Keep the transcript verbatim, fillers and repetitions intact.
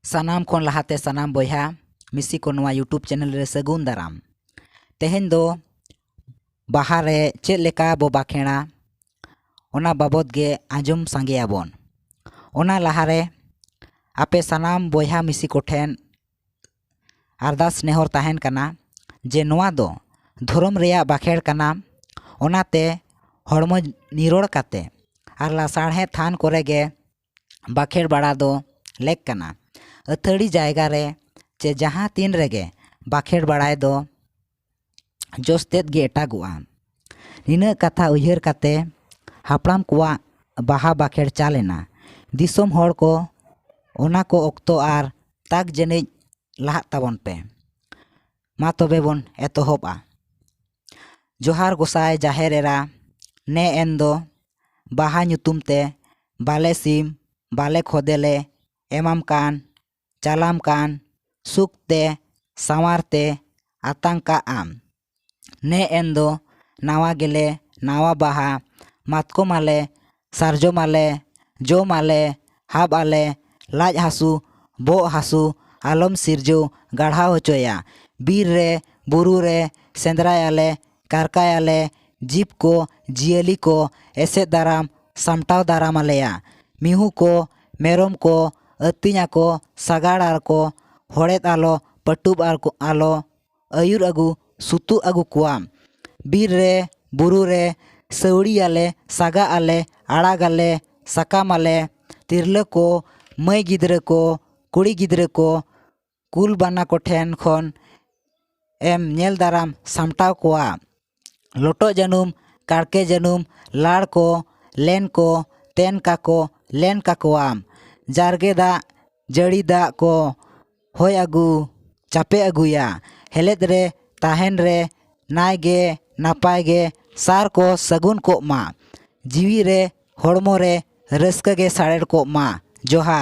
ᱥᱟᱱᱟᱢ ᱠᱷᱚᱱ ᱞᱟᱦᱟᱛᱮ ᱥᱟᱱᱟᱢ ᱵᱚᱭᱦᱟ ᱢᱤᱥᱤ ᱠᱚ ᱱᱚᱣᱟ YouTube ᱪᱮᱱᱮᱞ ᱨᱮ ᱥᱟᱹᱜᱩᱱ ᱫᱟᱨᱟᱢ᱾ ᱛᱮᱦᱮᱧ ᱫᱚ ᱵᱟᱦᱟ ᱨᱮ ᱪᱮᱫ ᱞᱮᱠᱟ ᱵᱚ ᱵᱟᱸᱠᱷᱮᱲᱟ, ᱚᱱᱟ ᱵᱟᱵᱚᱛ ᱜᱮ ᱟᱸᱡᱚᱢ ᱥᱟᱸᱜᱮᱭᱟᱵᱚᱱ᱾ ᱚᱱᱟ ᱞᱟᱦᱟᱨᱮ ᱟᱯᱮ ᱥᱟᱱᱟᱢ ᱵᱚᱭᱦᱟ ᱢᱤᱥᱤ ᱠᱚᱴᱷᱮᱱ ᱟᱨᱫᱟᱥ ᱱᱮᱦᱚᱨ ᱛᱟᱦᱮᱱ ᱠᱟᱱᱟ ᱡᱮ ᱱᱚᱣᱟ ᱫᱚ ᱫᱷᱚᱨᱚᱢ ᱨᱮᱭᱟᱜ ᱵᱟᱸᱠᱷᱮᱲ ᱠᱟᱱᱟ᱾ ᱚᱱᱟᱛᱮ ᱦᱚᱲᱢᱚ ᱱᱤᱨᱚᱲ ᱠᱟᱛᱮ ᱟᱨ ᱞᱟᱥᱟᱲᱦᱮᱫ ᱛᱷᱟᱱ ᱠᱚᱨᱮ ᱜᱮ ᱵᱟᱸᱠᱷᱮᱲ ᱵᱟᱲᱟ ᱫᱚ ᱞᱮᱠ ᱠᱟᱱᱟ᱾ ᱟᱹᱛᱷᱟᱹᱲᱤ ᱡᱟᱭᱜᱟ ᱨᱮ ᱪᱮ ᱡᱟᱦᱟᱸ ᱛᱤᱱ ᱨᱮᱜᱮ ᱵᱟᱸᱠᱷᱮᱲ ᱵᱟᱲᱟᱭ ᱫᱚ ᱡᱚᱥ ᱛᱮᱫ ᱜᱮ ᱮᱴᱟᱜᱚᱜᱼᱟ᱾ ᱱᱤᱱᱟᱹᱜ ᱠᱟᱛᱷᱟ ᱩᱭᱦᱟᱹᱨ ᱠᱟᱛᱮ ᱦᱟᱯᱲᱟᱢ ᱠᱚᱣᱟᱜ ᱵᱟᱦᱟ ᱵᱟᱸᱠᱷᱮᱲ ᱪᱟᱞ ᱮᱱᱟ᱾ ᱫᱤᱥᱚᱢ ᱦᱚᱲ ᱠᱚ, ᱚᱱᱟ ᱠᱚ ᱚᱠᱛᱚ ᱟᱨ ᱛᱟᱠ ᱡᱟᱹᱱᱤᱡ ᱞᱟᱦᱟᱜ ᱛᱟᱵᱚᱱ ᱯᱮ᱾ ᱢᱟ ᱛᱚᱵᱮ ᱵᱚᱱ ᱮᱛᱚᱦᱚᱵᱟ᱾ ᱡᱚᱦᱟᱨ ᱜᱚᱸᱥᱟᱭ ᱡᱟᱦᱮᱨ ᱮᱨᱟ, ᱱᱮ ᱮᱱ ᱫᱚ ᱵᱟᱦᱟ ᱧᱩᱛᱩᱢ ᱛᱮ ᱵᱟᱞᱮ ᱥᱤᱢ ᱵᱟᱞᱮ ᱠᱷᱚᱫᱮ ᱞᱮ ᱮᱢᱟᱢ ᱠᱟᱱ, ᱪᱟᱞᱟᱢ ᱠᱟᱱ, ᱥᱩᱠ ᱛᱮ ᱥᱟᱶᱟᱨ ᱛᱮ ᱟᱛᱟᱝ ᱠᱟᱜ ᱟᱢ᱾ ᱱᱮ ᱮᱱ ᱫᱚ ᱱᱟᱣᱟ ᱜᱮᱞᱮ ᱱᱟᱣᱟ ᱵᱟᱦᱟ, ᱢᱟᱛᱠᱚᱢ ᱟᱞᱮ, ᱥᱟᱨᱡᱚᱢ ᱟᱞᱮ, ᱡᱚᱢ ᱟᱞᱮ, ᱦᱟᱵ ᱟᱞᱮ, ᱞᱟᱡ ᱦᱟᱹᱥᱩ, ᱵᱚᱦᱚᱜ ᱦᱟᱹᱥᱩ ᱟᱞᱚᱢ ᱥᱤᱨᱡᱟᱹᱣ ᱜᱟᱲᱦᱟᱣ ᱦᱚᱪᱚᱭᱟ᱾ ᱵᱤᱨ ᱨᱮ, ᱵᱩᱨᱩ ᱨᱮ, ᱥᱮᱸᱫᱽᱨᱟᱭᱟᱞᱮ, ᱠᱟᱨᱠᱟᱭᱟᱞᱮ, ᱡᱤᱵᱽ ᱠᱚ, ᱡᱤᱭᱟᱹᱞᱤ ᱠᱚ ᱮᱥᱮᱫ ᱫᱟᱨᱟᱢ, ᱥᱟᱢᱴᱟᱣ ᱫᱟᱨᱟᱢ ᱟᱞᱮᱭᱟ᱾ ᱢᱤᱦᱩ ᱠᱚ, ᱢᱮᱨᱚᱢ ᱠᱚ ᱟᱹᱛᱤᱧ ᱟᱠᱚ, ᱥᱟᱜᱟᱲ ᱟᱨ ᱠᱚ ᱦᱚᱲᱮᱫ ᱟᱞᱚ, ᱯᱟᱹᱴᱩᱵ ᱟᱨ ᱠᱚ ᱟᱞᱚ, ᱟᱹᱭᱩᱨ ᱟᱹᱜᱩ, ᱥᱩᱛᱩᱜ ᱟᱹᱜᱩ ᱠᱚᱣᱟᱢ᱾ ᱵᱤᱨ ᱨᱮ, ᱵᱩᱨᱩ ᱨᱮ, ᱥᱟᱹᱣᱲᱤᱭᱟᱞᱮ, ᱥᱟᱜᱟᱜ ᱟᱞᱮ, ᱟᱲᱟᱜᱟᱞᱮ, ᱥᱟᱠᱟᱢ ᱟᱞᱮ, ᱛᱤᱨᱞᱟᱹ ᱠᱚ, ᱢᱟᱹᱭ ᱜᱤᱫᱽᱨᱟᱹ ᱠᱚ, ᱠᱩᱲᱤ ᱜᱤᱫᱽᱨᱟᱹ ᱠᱚ, ᱠᱩᱞ ᱵᱟᱱᱟ ᱠᱚᱴᱷᱮᱱ ᱠᱷᱚᱱ ᱮᱢ ᱧᱮᱞ ᱫᱟᱨᱟᱢ ᱥᱟᱢᱴᱟᱣ ᱠᱚᱣᱟ᱾ ᱞᱚᱴᱚᱜ ᱡᱟᱹᱱᱩᱢ, ᱠᱟᱲᱠᱮ ᱡᱟᱹᱱᱩᱢ, ᱞᱟᱲ ᱠᱚ, ᱞᱮᱱ ᱠᱚ, ᱛᱮᱱ ᱠᱟᱠᱚ, ᱞᱮᱱ ᱠᱟᱠᱚᱣᱟᱢ᱾ ᱡᱟᱨᱜᱮ ᱫᱟᱜ, ᱡᱟᱹᱲᱤ ᱫᱟᱜ ᱠᱚ ᱦᱚᱭ ᱟᱹᱜᱩ, ᱪᱟᱯᱮ ᱟᱹᱜᱩᱭᱟ᱾ ᱦᱮᱞᱮᱫ ᱨᱮ, ᱛᱟᱦᱮᱱ ᱨᱮ, ᱱᱟᱭ ᱜᱮ, ᱱᱟᱯᱟᱭ ᱜᱮ, ᱥᱟᱨ ᱠᱚ ᱥᱟᱹᱜᱩᱱ ᱠᱚᱜ ᱢᱟ᱾ ᱡᱤᱣᱤ ᱨᱮ, ᱦᱚᱲᱢᱚ ᱨᱮ, ᱨᱟᱹᱥᱠᱟᱹ ᱜᱮ ᱥᱟᱲᱮᱨ ᱠᱚᱜ ᱢᱟ᱾ ᱡᱚᱦᱟᱨ᱾